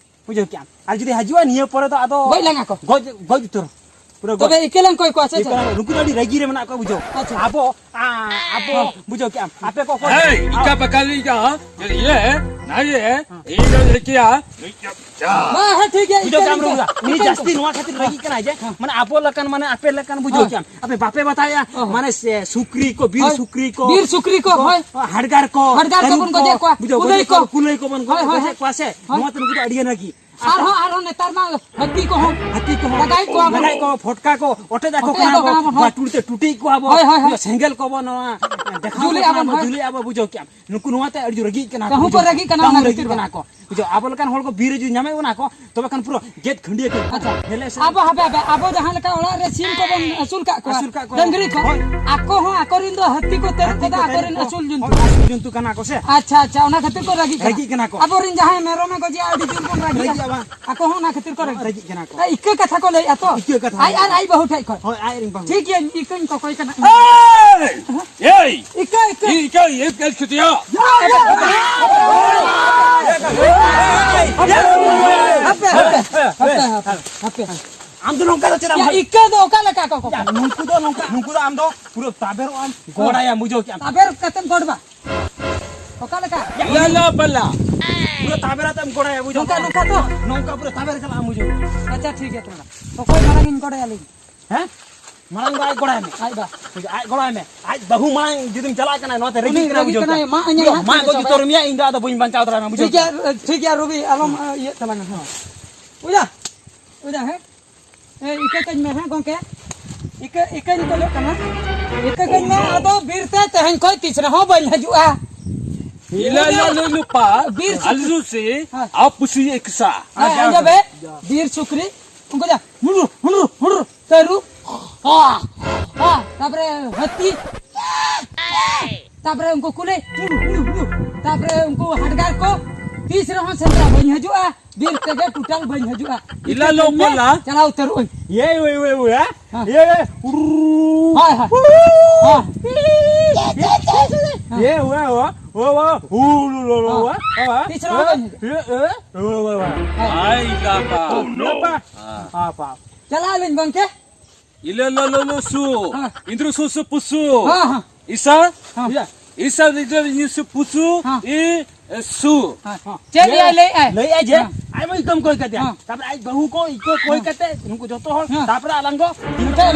ᱵᱩᱡᱷᱟᱹᱣ ᱠᱮᱜᱼᱟᱢ? ᱟᱨ ᱡᱩᱫᱤ ᱦᱤᱡᱩᱜᱼᱟ ᱱᱤᱭᱟᱹ ᱯᱚᱨᱮ ᱫᱚ ᱟᱫᱚ ᱜᱚᱡ ᱞᱟᱝᱟ ᱠᱚ᱾ ᱜᱚᱡ, ᱜᱚᱡ ᱩᱛᱟᱹᱨ᱾ ᱯᱩᱨᱟᱹ ᱛᱚᱵᱮ ᱜᱚᱡ᱾ ᱤᱠᱟᱹ ᱞᱟᱝ ᱠᱚᱭ ᱠᱚᱣᱟ, ᱥᱮ ᱤᱠᱟᱹ ᱪᱮᱫ? ᱞᱟᱝ, ᱱᱩᱠᱩ ᱫᱚ ᱟᱹᱰᱤ ᱨᱟᱹᱜᱤ ᱨᱮ ᱢᱮᱱᱟᱜ ᱠᱚᱣᱟ, ᱵᱩᱡᱷᱟᱹᱣ᱾ ᱟᱪᱪᱷᱟ᱾ ᱟᱵᱚ, ᱟ, ᱟᱵᱚ, ᱦᱮᱸ᱾ ᱵᱩᱡᱷᱟᱹᱣ ᱠᱮᱜᱼᱟᱢ? ᱟᱯᱮ ᱠᱚ, ᱠᱚ ᱦᱮᱸ, ᱤᱠᱟ ᱯᱟᱠᱟ ᱞᱤᱧ ᱠᱟ, ᱤᱭᱟᱹ, ᱱᱟ ᱤᱭᱟᱹ, ᱦᱮᱸ᱾ ᱤᱧ ᱫᱚ ᱞᱟᱹᱭ ᱠᱮᱭᱟ, ᱵᱟ, ᱦᱮᱸ, ᱴᱷᱤᱠ ᱜᱮᱭᱟ, ᱵᱩᱡᱷᱟᱹᱣ ᱤᱠᱟᱹ ᱠᱮᱜᱼᱟᱢ, ᱞᱤᱧ ᱨᱩᱜᱩᱫᱟ? ᱠᱚᱭ, ᱩᱱᱤ ᱤᱠᱟᱹ ᱞᱤᱧ ᱡᱟᱹᱥᱛᱤ ᱠᱚᱭ᱾ ᱱᱚᱣᱟ ᱠᱷᱟᱹᱛᱤᱨ ᱨᱟᱹᱜᱤᱜ ᱠᱟᱱᱟᱭ ᱡᱮ, ᱦᱮᱸ᱾ ᱢᱟᱱᱮ, ᱟᱵᱚ ᱞᱮᱠᱟᱱ, ᱢᱟᱱᱮ, ᱟᱯᱮ ᱞᱮᱠᱟᱱ, ᱵᱩᱡᱷᱟᱹᱣ ᱦᱮᱸ᱾ ᱠᱮᱜᱼᱟᱢ? ᱟᱯᱮ ᱵᱟᱯᱮ ᱵᱟᱛᱟᱭᱟ, ᱚ᱾ ᱢᱟᱱᱮ, ᱥᱮ, ᱥᱩᱠᱨᱤ ᱠᱚ, ᱵᱤᱨ ᱦᱳᱭ᱾ ᱥᱩᱠᱨᱤ ᱠᱚ, ᱵᱤᱨ ᱥᱩᱠᱨᱤ ᱠᱚ, ᱦᱳᱭ᱾ ᱦᱟᱰᱜᱟᱨ ᱠᱚ, ᱦᱟᱰᱜᱟᱨ ᱛᱟᱹᱨᱩᱵ ᱠᱚᱵᱚᱱ ᱠᱚ, ᱜᱚᱡᱮᱫ ᱠᱚᱣᱟ, ᱵᱩᱡᱷᱟᱹᱣ, ᱠᱩᱞᱟᱹᱭ ᱜᱚᱡᱮᱫ ᱠᱚ᱾ ᱠᱚᱣᱟ, ᱠᱩᱞᱟᱹᱭ ᱠᱚᱵᱚᱱ ᱦᱳᱭ, ᱦᱳᱭ, ᱜᱚᱡᱮᱫ ᱦᱳᱭ᱾ ᱠᱚᱣᱟ ᱥᱮ, ᱦᱳᱭ᱾ ᱱᱚᱣᱟ ᱛᱮ ᱱᱩᱠᱩ ᱫᱚ ᱟᱹᱰᱤ ᱜᱟᱱ ᱨᱟᱹᱜᱤ᱾ ᱟᱨᱦᱚᱸ, ᱟᱨᱦᱚᱸ ᱱᱮᱛᱟᱨ ᱢᱟ ᱦᱟᱹᱛᱤ ᱠᱚᱦᱚᱸ᱾ ᱦᱟᱹᱛᱤ ᱠᱚᱦᱚᱸ᱾ ᱞᱟᱜᱟᱭᱮᱫ ᱠᱚᱣᱟ ᱵᱚᱱ᱾ ᱞᱟᱜᱟᱭᱮᱫ ᱠᱚᱣᱟ, ᱯᱷᱚᱴᱠᱟ ᱠᱚ, ᱚᱴᱮᱡ ᱟᱠᱚ ᱚᱴᱮᱡ ᱠᱟᱱᱟ ᱟᱠᱚ ᱵᱚᱱ, ᱠᱟᱱᱟ ᱵᱚᱱ, ᱦᱳᱭ᱾ ᱵᱟᱴᱩᱞ ᱛᱮ ᱴᱩᱴᱤᱡ ᱠᱚᱣᱟ ᱵᱚᱱ, ᱦᱳᱭ, ᱦᱳᱭ, ᱦᱳᱭ᱾ ᱥᱮᱸᱜᱮᱞ ᱠᱚᱵᱚᱱ, ᱱᱚᱣᱟ ᱫᱮᱠᱷᱟᱣ ᱡᱩᱞᱮᱫ ᱠᱚ ᱠᱟᱱᱟ ᱟᱵᱚᱱ, ᱵᱚᱱ, ᱦᱳᱭ᱾ ᱡᱩᱞᱮᱫ ᱟᱵᱚᱱ, ᱵᱩᱡᱷᱟᱹᱣ ᱠᱮᱜᱼᱟᱢ? ᱱᱩᱠᱩ ᱱᱚᱣᱟ ᱛᱮ ᱟᱹᱰᱤ ᱡᱳᱨ ᱨᱟᱹᱜᱤᱜ ᱠᱟᱱᱟ ᱠᱚ, ᱠᱟᱹᱦᱩ ᱠᱚ ᱵᱩᱡᱷᱟᱹᱣ᱾ ᱨᱟᱹᱜᱤᱜ ᱠᱟᱱᱟ ᱠᱟᱹᱦᱩ ᱚᱱᱟ ᱨᱟᱹᱜᱤᱜ ᱠᱷᱟᱹᱛᱤᱨ ᱠᱟᱱᱟ ᱠᱚ᱾ ᱠᱚ᱾ ᱵᱩᱡᱷᱟᱹᱣ, ᱟᱵᱚ ᱞᱮᱠᱟᱱ ᱦᱚᱲ ᱠᱚ ᱵᱤᱨ ᱨᱮ ᱡᱩᱫᱤ ᱧᱟᱢᱮᱫ ᱵᱚᱱᱟ ᱠᱚ, ᱛᱚᱵᱮ ᱠᱷᱟᱱ ᱯᱩᱨᱟᱹ ᱜᱮᱫ ᱠᱷᱟᱹᱱᱰᱤᱭᱟᱹ ᱠᱚ᱾ ᱟᱪᱪᱷᱟ᱾ ᱦᱮᱞᱮ ᱥᱮ ᱟᱵᱚ, ᱦᱟᱯᱮ, ᱦᱟᱯᱮ, ᱟᱵᱚ ᱡᱟᱦᱟᱸ ᱞᱮᱠᱟ ᱚᱲᱟᱜ ᱨᱮ ᱥᱤᱢ ᱠᱚᱵᱚᱱ ᱟᱹᱥᱩᱞ ᱠᱟᱜ ᱠᱚᱣᱟ, ᱟᱹᱥᱩᱞ ᱠᱟᱜ ᱠᱚᱣᱟ᱾ ᱰᱟᱹᱝᱨᱤ ᱠᱚ, ᱦᱳᱭ᱾ ᱟᱠᱚ ᱦᱚᱸ ᱟᱠᱚᱨᱮᱱ ᱫᱚ ᱦᱟᱹᱛᱤ ᱠᱚ, ᱛᱟᱹᱨᱩᱵ ᱦᱟᱹᱛᱤ ᱠᱚᱫᱚ ᱠᱚ, ᱛᱟᱹᱨᱩᱵ ᱟᱠᱚᱨᱮᱱ ᱠᱚ᱾ ᱟᱹᱥᱩᱞ ᱡᱚᱱᱛᱩ᱾ ᱦᱳᱭ, ᱟᱹᱥᱩᱞ ᱡᱚᱱᱛᱩ ᱠᱟᱱᱟ ᱠᱚ ᱥᱮ᱾ ᱟᱪᱪᱷᱟ, ᱟᱪᱪᱷᱟ, ᱚᱱᱟ ᱠᱷᱟᱹᱛᱤᱨ ᱠᱚ ᱨᱟᱹᱜᱤᱜ ᱠᱟᱱᱟ᱾ ᱨᱟᱹᱜᱤᱜ ᱠᱟᱱᱟ ᱠᱚ᱾ ᱟᱵᱚᱨᱮᱱ ᱡᱟᱦᱟᱸᱭ ᱢᱮᱨᱚᱢᱮ ᱜᱚᱡᱮᱭᱟ, ᱟᱹᱰᱤ ᱡᱳᱨ ᱵᱚᱱ ᱨᱟᱹᱜᱤᱜᱼᱟ᱾ ᱨᱟᱹᱜᱤᱜᱼᱟ ᱵᱟᱝ? ᱟᱠᱚ ᱦᱚᱸ ᱚᱱᱟ ᱠᱷᱟᱹᱛᱤᱨ ᱠᱚ ᱨᱟᱹᱜᱤᱜᱼᱟ᱾ ᱨᱟᱹᱜᱤᱜ ᱠᱟᱱᱟ ᱠᱚ᱾ ᱮ, ᱤᱠᱟᱹ ᱠᱟᱛᱷᱟ ᱠᱚ ᱞᱟᱹᱭᱮᱫᱼᱟ ᱛᱚ᱾ ᱤᱠᱟᱹ ᱠᱟᱛᱷᱟ ᱟᱡ ᱠᱚ ᱟᱨ ᱞᱟᱹᱭᱟ᱾ ᱟᱡ ᱵᱟᱹᱦᱩ ᱴᱷᱮᱡ ᱠᱷᱚᱱ᱾ ᱦᱳᱭ, ᱟᱡ ᱨᱮᱱ ᱵᱟᱹᱦᱩ᱾ ᱴᱷᱤᱠ ᱜᱮᱭᱟ, ᱤᱠᱟᱹᱧ ᱠᱚᱠᱚᱭ ᱠᱟᱱᱟ᱾ ᱮᱭ! ᱮᱭ! ᱤᱠᱟᱹ, ᱤᱠᱟᱹ᱾ ᱤᱠᱟᱹ, ᱤᱠᱟᱹ, ᱤᱠᱟᱹ, ᱤᱠᱟᱹ᱾ ᱦᱟᱯᱮ, ᱦᱟᱯᱮ, ᱦᱟᱯᱮ, ᱦᱟᱯᱮ, ᱦᱟᱯᱮ᱾ ᱟᱢ ᱫᱚ ᱱᱚᱝᱠᱟ ᱫᱚ ᱪᱮᱫᱟᱜ ᱮᱢ ᱭᱟ, ᱦᱟᱹ-, ᱤᱠᱟᱹ ᱫᱚ ᱚᱠᱟ ᱞᱮᱠᱟ ᱠᱚ ᱭᱟ, ᱠᱚᱠᱚᱭ? ᱱᱩᱠᱩ ᱫᱚ ᱱᱚᱝᱠᱟ, ᱱᱩᱠᱩ ᱫᱚ ᱟᱢ ᱫᱚ ᱯᱩᱨᱟᱹ ᱛᱟᱵᱮᱨᱚᱜ ᱟᱢ, ᱜᱚᱲᱟᱭᱟᱢ, ᱵᱩᱡᱷᱟᱹᱣ ᱠᱮᱜᱼᱟᱢ? ᱛᱟᱵᱮᱨ ᱠᱟᱛᱮᱢ ᱜᱚᱲ ᱵᱟ? ᱚᱠᱟ ᱞᱮᱠᱟ? ᱞᱟᱞᱟ ᱯᱟᱞᱟ᱾ ᱯᱩᱨᱟᱹ ᱛᱟᱵᱮᱨ ᱟᱛᱮᱢ ᱜᱚᱲᱟᱭᱟ, ᱵᱩᱡᱷᱟᱹᱣ ᱱᱚᱝᱠᱟ, ᱠᱮᱜᱼᱟᱢ? ᱱᱚᱝᱠᱟ ᱛᱚ? ᱱᱚᱝᱠᱟ ᱯᱩᱨᱟᱹ ᱛᱟᱵᱮᱨ ᱪᱟᱞᱟᱜᱼᱟ, ᱵᱩᱡᱷᱟᱹᱣ᱾ ᱟᱪᱪᱷᱟ, ᱴᱷᱤᱠ ᱜᱮᱭᱟ, ᱛᱚᱵᱮ ᱚᱠᱚᱭ ᱢᱟᱲᱟᱝ ᱤᱧ ᱜᱚᱲᱟᱭᱟ, ᱞᱟᱹᱭ ᱢᱮ᱾ ᱦᱮᱸ? ᱢᱟᱲᱟᱝ ᱫᱚ ᱟᱡ ᱜᱚᱲᱟᱭ ᱢᱮ᱾ ᱟᱡ ᱵᱟ᱾ ᱴᱷᱤᱠ ᱜᱮᱭᱟ, ᱟᱡ ᱜᱚᱲᱟᱭ ᱢᱮ᱾ ᱟᱡ ᱵᱟᱹᱦᱩ ᱢᱟᱲᱟᱝ ᱡᱩᱫᱤᱢ ᱪᱟᱞᱟᱜ ᱠᱟᱱᱟ, ᱱᱚᱣᱟᱛᱮ ᱨᱟᱹᱜᱤ ᱩᱱᱤ ᱠᱟᱱᱟ, ᱨᱟᱹᱜᱤ ᱵᱩᱡᱷᱟᱹᱣ ᱠᱟᱱᱟᱭ, ᱠᱮᱫᱟ? ᱢᱟᱜ ᱟᱹᱧᱟᱭ ᱤᱭᱟᱹ, ᱦᱟᱸᱜ, ᱢᱟᱜ ᱪᱮᱫ ᱜᱚᱡ ᱪᱚ ᱩᱛᱟᱹᱨ ᱪᱟᱵᱟᱭᱟ? ᱢᱮᱭᱟ, ᱤᱧ ᱫᱚ ᱟᱫᱚ ᱵᱟᱹᱧ ᱵᱟᱧᱪᱟᱣ ᱫᱟᱲᱮᱭᱟᱜᱼᱟ, ᱵᱩᱡᱷᱟᱹᱣ ᱴᱷᱤᱠ ᱜᱮᱭᱟ, ᱠᱮᱫᱟ? ᱴᱷᱤᱠ ᱜᱮᱭᱟ, ᱨᱚᱵᱤ, ᱟᱞᱚᱢ, ᱤᱭᱟᱹᱜ ᱛᱟᱞᱟᱝᱟ, ᱦᱮᱸ᱾ ᱚᱡᱟ, ᱚᱡᱟ, ᱦᱮᱸ? ᱮ, ᱤᱠᱟᱹ ᱠᱟᱹᱧ ᱢᱮ, ᱦᱮᱸ, ᱜᱚᱝᱠᱮ? ᱤᱠᱟᱹ, ᱤᱠᱟᱹᱧ ᱠᱷᱚᱡᱚᱜ ᱠᱟᱱᱟ᱾ ᱤᱠᱟᱹ ᱠᱟᱹᱧ ᱢᱮ, ᱟᱫᱚ ᱵᱤᱨ ᱛᱮ ᱛᱮᱦᱮᱧ ᱠᱷᱚᱡ ᱛᱤᱥ ᱨᱮᱦᱚᱸ ᱵᱟᱹᱧ ᱦᱤᱡᱩᱜᱼᱟ᱾ ᱤᱞᱟ ᱞᱟ ᱞᱩ ᱞᱩ ᱯᱟ, ᱵᱤᱨ ᱥᱩᱠᱨᱤ᱾ ᱟᱞᱩ ᱥᱤ, ᱦᱮᱸ᱾ ᱟᱯᱩᱥᱤ ᱮᱠᱥᱟ᱾ ᱦᱮᱸ, ᱟᱸᱡᱚᱢ ᱵᱮ? ᱵᱤᱨ ᱥᱩᱠᱨᱤ, ᱩᱱᱠᱩ ᱫᱚ ᱦᱩᱲᱩ, ᱦᱩᱲᱩ, ᱦᱩᱲᱩ, ᱛᱟᱹᱨᱩᱵ, ᱦᱟ, ᱦᱟ, ᱛᱟᱯᱚᱨᱮ ᱦᱟᱹᱛᱤ, ᱛᱟᱯᱚᱨᱮ ᱩᱱᱠᱩ ᱠᱩᱞᱟᱹᱭ, ᱦᱩᱲᱩ, ᱦᱩᱲᱩ, ᱦᱩᱲᱩ, ᱛᱟᱯᱚᱨᱮ ᱩᱱᱠᱩ ᱦᱟᱰᱜᱟᱨ ᱠᱚ, ᱛᱤᱥ ᱨᱮᱦᱚᱸ ᱥᱮᱸᱫᱽᱨᱟ ᱵᱟᱹᱧ ᱦᱤᱡᱩᱜᱼᱟ, ᱵᱤᱨ ᱛᱮᱜᱮ ᱴᱳᱴᱟᱞ ᱵᱟᱹᱧ ᱦᱤᱡᱩᱜᱼᱟ᱾ ᱤᱞᱟ ᱞᱚ ᱯᱟᱞᱟ᱾ ᱪᱟᱞᱟᱣ ᱩᱛᱟᱹᱨᱚᱜ ᱟᱹᱧ᱾ ᱭᱮ, ᱭᱮ, ᱭᱮ, ᱭᱮ, ᱦᱮᱸ᱾ ᱭᱮ, ᱭᱮ, ᱩᱨᱨᱩ᱾ ᱦᱳᱭ, ᱦᱳᱭ᱾ ᱦᱮᱸ᱾ ᱦᱮᱸ᱾ ᱭᱮ, ᱣᱮ, ᱣᱟ, ᱣᱟ, ᱣᱟ, ᱦᱩ, ᱞᱩ, ᱞᱩ, ᱞᱩ, ᱦᱮᱸ᱾ ᱣᱟ, ᱣᱟ, ᱛᱤᱥ ᱨᱮᱦᱚᱸ ᱵᱟᱹᱧ ᱦᱤᱡᱩᱜᱼᱟ᱾ ᱭᱮ, ᱮ, ᱣᱟ, ᱣᱟ, ᱣᱟ᱾ ᱦᱮᱸ᱾ ᱟᱭ ᱞᱟᱯᱟ᱾ ᱞᱟᱯᱟ᱾ ᱦᱮᱸ᱾ ᱪᱟᱞᱟᱜ ᱟᱹᱞᱤᱧ ᱜᱚᱝᱠᱮ᱾ ᱤᱞᱟᱹ ᱞᱚ ᱞᱚ ᱞᱚ ᱥᱩ᱾ ᱦᱮᱸ᱾ ᱤᱱᱫᱨᱩ ᱥᱩ ᱥᱩ ᱯᱩᱥᱩ᱾ ᱦᱮᱸ, ᱦᱮᱸ᱾ ᱤᱥᱟ? ᱦᱮᱸ᱾ ᱤᱥᱟ ᱤᱱᱫᱨᱩ ᱥᱩ ᱯᱩᱥᱩ᱾ ᱦᱮᱸ᱾ ᱤ, ᱮ, ᱥᱩ᱾ ᱦᱮᱸ᱾ ᱪᱮᱫ ᱞᱟᱹᱭᱟᱭ, ᱞᱟᱹᱭᱮᱫᱼᱟᱭ? ᱞᱟᱹᱭᱮᱫᱼᱟᱭ ᱡᱮ, ᱦᱮᱸ᱾ ᱟᱭᱢᱟ ᱤᱠᱟᱹᱢ ᱠᱚᱭ ᱠᱟᱫᱮᱭᱟ᱾ ᱦᱮᱸ᱾ ᱛᱟᱯᱚᱨᱮ ᱟᱡ ᱵᱟᱹᱦᱩ ᱠᱚ ᱤᱠᱟᱹ ᱠᱚᱭ ᱦᱮᱸ᱾ ᱠᱟᱛᱮ, ᱱᱩᱠᱩ ᱡᱚᱛᱚ ᱦᱚᱲ, ᱦᱮᱸ᱾ ᱛᱟᱯᱚᱨᱮ ᱟᱞᱟᱝ ᱫᱚ, ᱦᱮᱸ᱾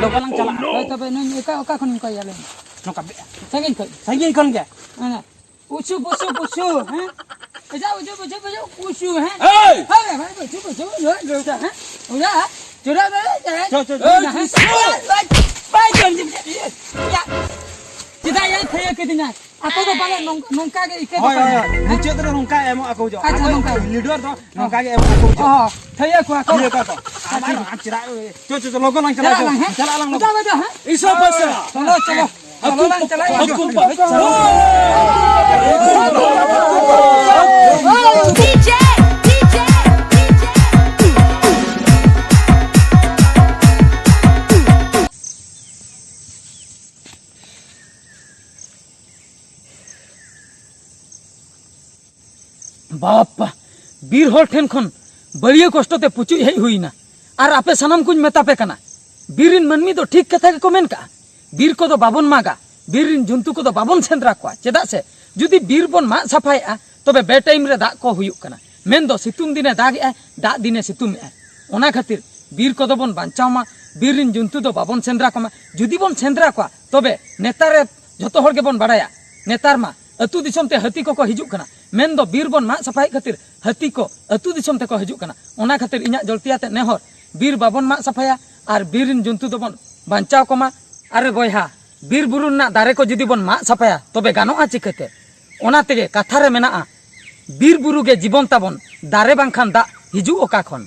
ᱞᱚᱜᱚᱱ ᱞᱟᱝ ᱪᱟᱞᱟᱜᱼᱟ᱾ ᱦᱳᱭ, ᱛᱚᱵᱮ ᱱᱩᱭ ᱚᱠᱟ, ᱚᱠᱟ ᱠᱷᱚᱱ ᱠᱚᱭ ᱟᱞᱮ? ᱱᱚᱝᱠᱟ ᱵᱮ-, ᱥᱟᱺᱜᱤᱧ ᱠᱷᱚᱱ᱾ ᱥᱟᱺᱜᱤᱧ ᱠᱷᱚᱱ ᱜᱮ᱾ ᱦᱮᱸ᱾ ᱩᱪᱩ ᱵᱩᱪᱩ ᱵᱩᱪᱩ, ᱦᱮᱸ? ᱮᱡᱟ ᱩᱪᱩ ᱵᱩᱪᱩ ᱵᱩᱪᱩ, ᱩᱪᱩ, ᱦᱮᱸ? ᱮᱭ! ᱦᱮᱸ, ᱦᱮᱸ, ᱩᱪᱩ ᱵᱩᱪᱩ ᱵᱩᱪᱩ, ᱦᱮᱸ? ᱚᱱᱟ, ᱪᱚᱨᱟ ᱫᱚ, ᱦᱮᱸ? ᱪᱚ, ᱪᱚ, ᱪᱚ᱾ ᱦᱮᱸ, ᱦᱮᱸ᱾ ᱵᱟᱭ, ᱵᱟᱭ, ᱵᱟᱭ ᱡᱚᱢ ᱡᱚᱢ, ᱭᱟ᱾ ᱪᱮᱫᱟᱜ ᱭᱟᱭ ᱛᱷᱟᱹᱭᱟᱹ ᱠᱤᱫᱤᱧᱟ? ᱟᱠᱚ ᱫᱚ ᱯᱟᱞᱮ ᱱᱚᱝ-, ᱱᱚᱝᱠᱟ ᱜᱮ ᱤᱠᱟᱹ ᱦᱳᱭ, ᱫᱚᱠᱚ ᱦᱳᱭ, ᱧᱟᱢᱟ, ᱦᱳᱭ᱾ ᱦᱮᱸ? ᱢᱩᱪᱟᱹᱫ ᱨᱮ ᱱᱚᱝᱠᱟ ᱮᱢᱚᱜ ᱟᱠᱚ ᱡᱚ᱾ ᱟᱪᱪᱷᱟ, ᱟᱠᱚ ᱱᱚᱝᱠᱟ᱾ ᱞᱤᱰᱟᱨ ᱫᱚ ᱱᱚᱝᱠᱟ ᱜᱮ ᱮᱢᱚᱜ ᱟᱠᱚ ᱡᱚ᱾ ᱦᱚᱸ, ᱛᱷᱟᱹᱭᱟᱹ ᱠᱚᱣᱟ ᱠᱚ᱾ ᱤᱭᱟᱹ ᱠᱚᱣᱟ ᱠᱚ᱾ ᱟᱪᱪᱷᱟ, ᱟᱨ ᱴᱷᱤᱠ᱾ ᱪᱮᱫᱟᱜ, ᱪᱚ, ᱪᱚ, ᱪᱚ, ᱞᱚᱜᱚᱱ ᱞᱟᱝ ᱪᱟᱞᱟᱜ ᱪᱟᱞᱟᱜ ᱪᱚ᱾ ᱟᱞᱟᱝ, ᱦᱮᱸ? ᱪᱟᱞᱟᱜ ᱟᱞᱟᱝ ᱞᱚᱜᱚᱱ᱾ ᱤᱥᱚ ᱯᱟᱥᱟ᱾ ᱪᱚᱞᱚ, ᱪᱚᱞᱚ᱾ ᱪᱚᱞᱚ ᱞᱟᱝ ᱪᱟᱞᱟᱜ ᱟᱹᱧ᱾ ᱵᱟᱯ, ᱵᱤᱨ ᱦᱚᱲ ᱴᱷᱮᱱ ᱠᱷᱚᱱ ᱵᱟᱹᱲᱤᱭᱟᱹ ᱠᱚᱥᱴᱚ ᱛᱮ ᱯᱩᱪᱩᱡ ᱦᱮᱡ ᱦᱩᱭᱱᱟ᱾ ᱟᱨ ᱟᱯᱮ ᱥᱟᱱᱟᱢ ᱠᱚᱧ ᱢᱮᱛᱟ ᱯᱮ ᱠᱟᱱᱟ, ᱵᱤᱨ ᱨᱤᱱ ᱢᱟᱹᱱᱢᱤ ᱫᱚ ᱴᱷᱤᱠ ᱠᱟᱛᱷᱟ ᱜᱮᱠᱚ ᱢᱮᱱ ᱠᱟᱜᱼᱟ, ᱵᱤᱨ ᱠᱚᱫᱚ ᱵᱟᱵᱚᱱ ᱢᱟᱜᱟ, ᱵᱤᱨ ᱨᱤᱱ ᱡᱚᱱᱛᱩ ᱠᱚᱫᱚ ᱵᱟᱵᱚᱱ ᱥᱮᱸᱫᱽᱨᱟ ᱠᱚᱣᱟ᱾ ᱪᱮᱫᱟᱜ ᱥᱮ ᱡᱩᱫᱤ ᱵᱤᱨ ᱵᱚᱱ ᱢᱟᱜ ᱥᱟᱯᱷᱟᱭᱮᱜᱼᱟ, ᱛᱚᱵᱮ ᱵᱮᱴᱟᱭᱤᱢ ᱨᱮ ᱫᱟᱜ ᱠᱚ ᱦᱩᱭᱩᱜ ᱠᱟᱱᱟ, ᱢᱮᱱᱫᱚ ᱥᱤᱛᱩᱝ ᱫᱤᱱᱮ ᱫᱟᱜᱮᱜᱼᱟ, ᱫᱟᱜ ᱫᱤᱱᱮ ᱥᱤᱛᱩᱝᱮᱜᱼᱟ᱾ ᱚᱱᱟ ᱠᱷᱟᱹᱛᱤᱨ ᱵᱤᱨ ᱠᱚᱫᱚ ᱵᱚᱱ ᱵᱟᱧᱪᱟᱣ ᱢᱟ, ᱵᱤᱨ ᱨᱤᱱ ᱡᱚᱱᱛᱩ ᱫᱚ ᱵᱟᱵᱚᱱ ᱥᱮᱸᱫᱽᱨᱟ ᱠᱚᱢᱟ᱾ ᱡᱩᱫᱤ ᱵᱚᱱ ᱥᱮᱸᱫᱽᱨᱟ ᱠᱚᱣᱟ, ᱛᱚᱵᱮ ᱱᱮᱛᱟᱨ ᱨᱮ ᱡᱚᱛᱚ ᱦᱚᱲ ᱜᱮᱵᱚᱱ ᱵᱟᱲᱟᱭᱟ, ᱱᱮᱛᱟᱨ ᱢᱟ ᱟᱹᱛᱩ ᱫᱤᱥᱚᱢ ᱛᱮ ᱦᱟᱹᱛᱤ ᱠᱚᱠᱚ ᱦᱤᱡᱩᱜ ᱠᱟᱱᱟ᱾ ᱢᱮᱱᱫᱚ ᱵᱤᱨ ᱵᱚᱱ ᱢᱟᱜ ᱥᱟᱯᱷᱟᱭᱮᱫ ᱠᱷᱟᱹᱛᱤᱨ ᱦᱟᱹᱛᱤ ᱠᱚ ᱟᱹᱛᱩ ᱫᱤᱥᱚᱢ ᱛᱮᱠᱚ ᱦᱤᱡᱩᱜ ᱠᱟᱱᱟ᱾ ᱚᱱᱟ ᱠᱷᱟᱹᱛᱤᱨ ᱤᱧᱟᱹᱜ ᱡᱚᱞᱛᱤᱭᱟᱛᱮ ᱱᱮᱦᱚᱨ, ᱵᱤᱨ ᱵᱟᱵᱚᱱ ᱢᱟᱜ ᱥᱟᱯᱷᱟᱭᱟ ᱟᱨ ᱵᱤᱨ ᱨᱤᱱ ᱡᱚᱱᱛᱩ ᱫᱚᱵᱚᱱ ᱵᱟᱧᱪᱟᱣ ᱠᱚᱢᱟ᱾ ᱟᱨᱮ ᱵᱚᱭᱦᱟ, ᱵᱤᱨ ᱵᱩᱨᱩ ᱨᱮᱱᱟᱜ ᱫᱟᱨᱮ ᱠᱚ ᱡᱩᱫᱤ ᱵᱚᱱ ᱢᱟᱜ ᱥᱟᱯᱷᱟᱭᱟ, ᱛᱚᱵᱮ ᱜᱟᱱᱚᱜᱼᱟ ᱪᱤᱠᱟᱹᱛᱮ? ᱚᱱᱟ ᱛᱮᱜᱮ ᱠᱟᱛᱷᱟ ᱨᱮ ᱢᱮᱱᱟᱜᱼᱟ, ᱵᱤᱨ ᱵᱩᱨᱩ ᱜᱮ ᱡᱤᱵᱚᱱ ᱛᱟᱵᱚᱱ, ᱫᱟᱨᱮ ᱵᱟᱝᱠᱷᱟᱱ ᱫᱟᱜ ᱦᱤᱡᱩᱜ ᱚᱠᱟ ᱠᱷᱚᱱ?